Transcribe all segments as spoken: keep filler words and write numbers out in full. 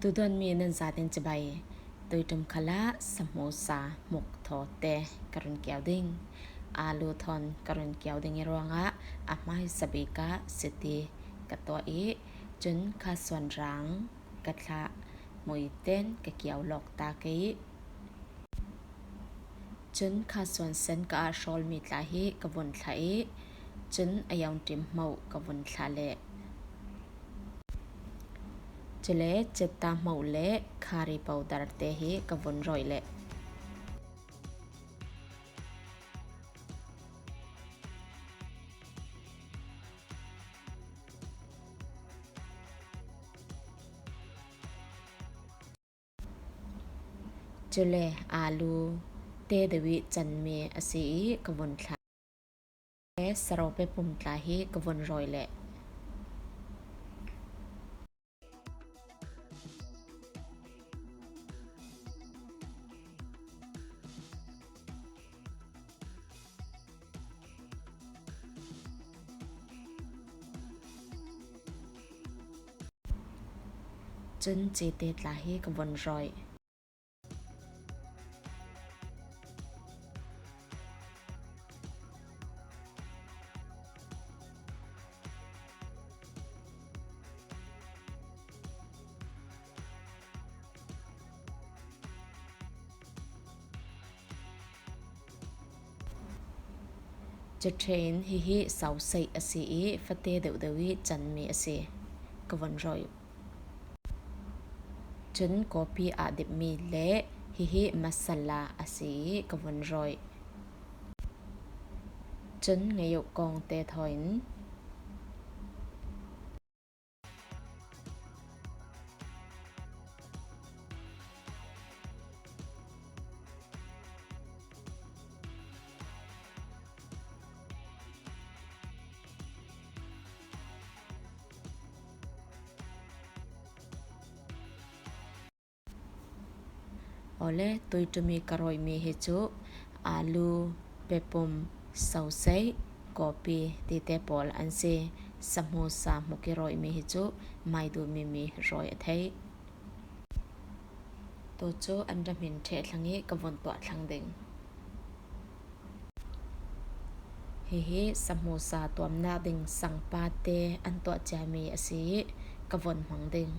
Duduan mi nan zaten cibai, tuitum khala samosa muk tho te ka run kiau ding. Alu thon ka run kiau ding i ruangah a hmai sabika siti ka tuah i, cun kha suan rang ka thlah, mui ten ka kiau lawk ta kei. Cun kha suan sen ka ah hrawlmi tla hi ka vun thlah i, cun a yaungṭim hmoh ka vun thlah leh, cule cetta hmoh le khari powder te hi ka vun rawih leh, cule alu te deuh i canmi a si i ka vun thlah. Le saro pe pum tla hi ka vun rawih leh, cun cete tla hi ka vun rawih. Cuṭhen hihi sauseih a si i fate deuhdeuh i canmi a si. Ka vun rawih. Cun kawpi ah dipmi le hihi masala a si i ka vun rawih. Cun ngayoh kawngte thaw in, awle tuiṭum i ka rawihmi hi cu alu, pepum, sauseih, kawpi tite pawl an si. Samosa hmuk i rawihmi hi cu maidu mimi rawi a theih. Tu cu an ra hmin ṭheh thlang i ka vun tuah thlang ding. Hihi samosa tuamnak ding sangpa te an tuah ciami a si i ka vun hmang ding.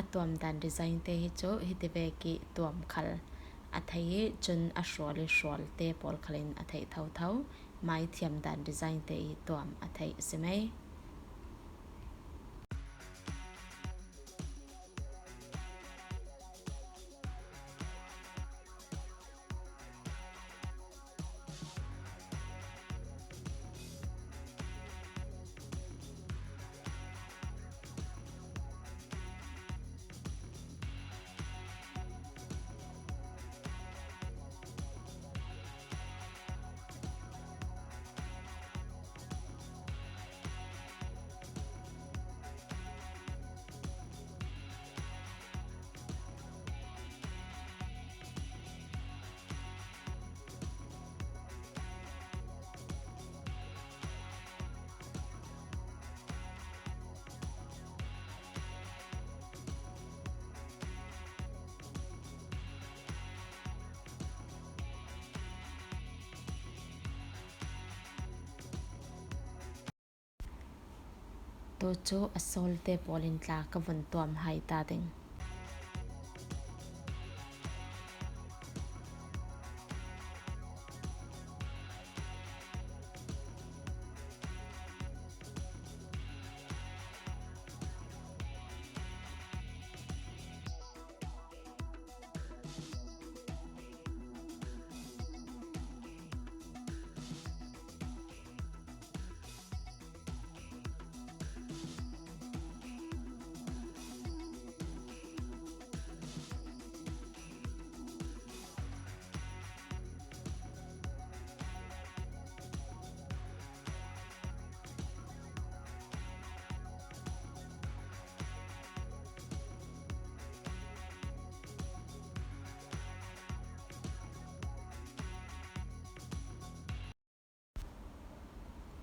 A tuamdan design te hi cu hitivek i tuam khal a theih i, cun a hrual i hrual te pawl khal in a theih thotho. Mai thiamdan design te i tuam a theih a si mei. Tu cu a sawlte pawl in tla ka vun tuam hai ta ding.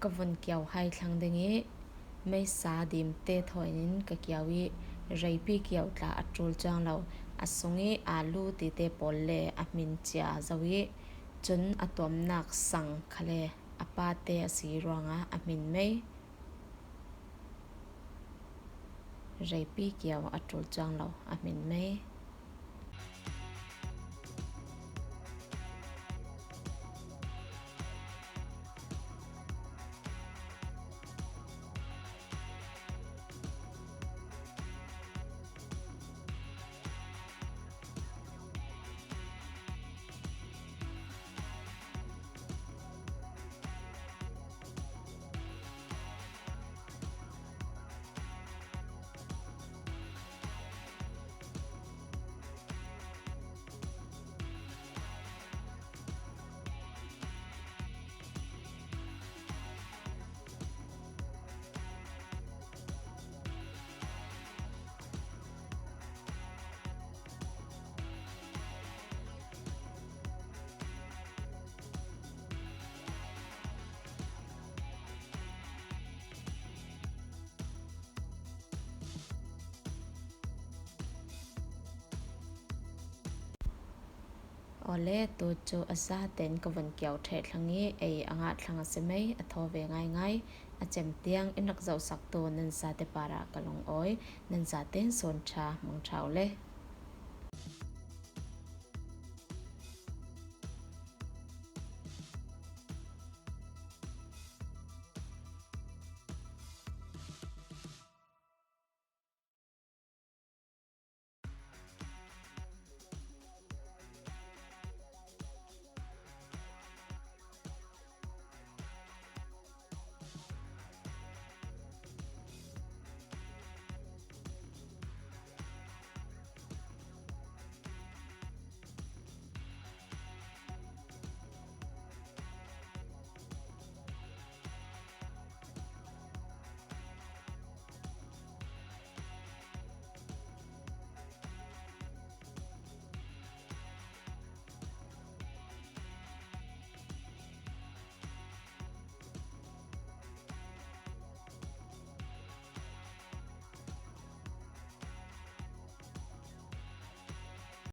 Ka vun kiau hai thlang ding i meisa dimte thawin ka kiau i, reipi kiau tla a tul cuang lo, a sung i alu tite pawl le a hmin cia zo i, cun a tuamnak sang khale a pate a si ruangah a hmin mei. Reipi kiau a tul cuang lo a hmin mei. Awle, tu cu a zaten ka vun kiau ṭheh thlang i ei a ngah thlang a si mei, a thaw ve ngaingai. A cem tiang in rak zohsaktu nan zate parah ka lungawi, nan zaten sawn ṭha hmang ṭha u le.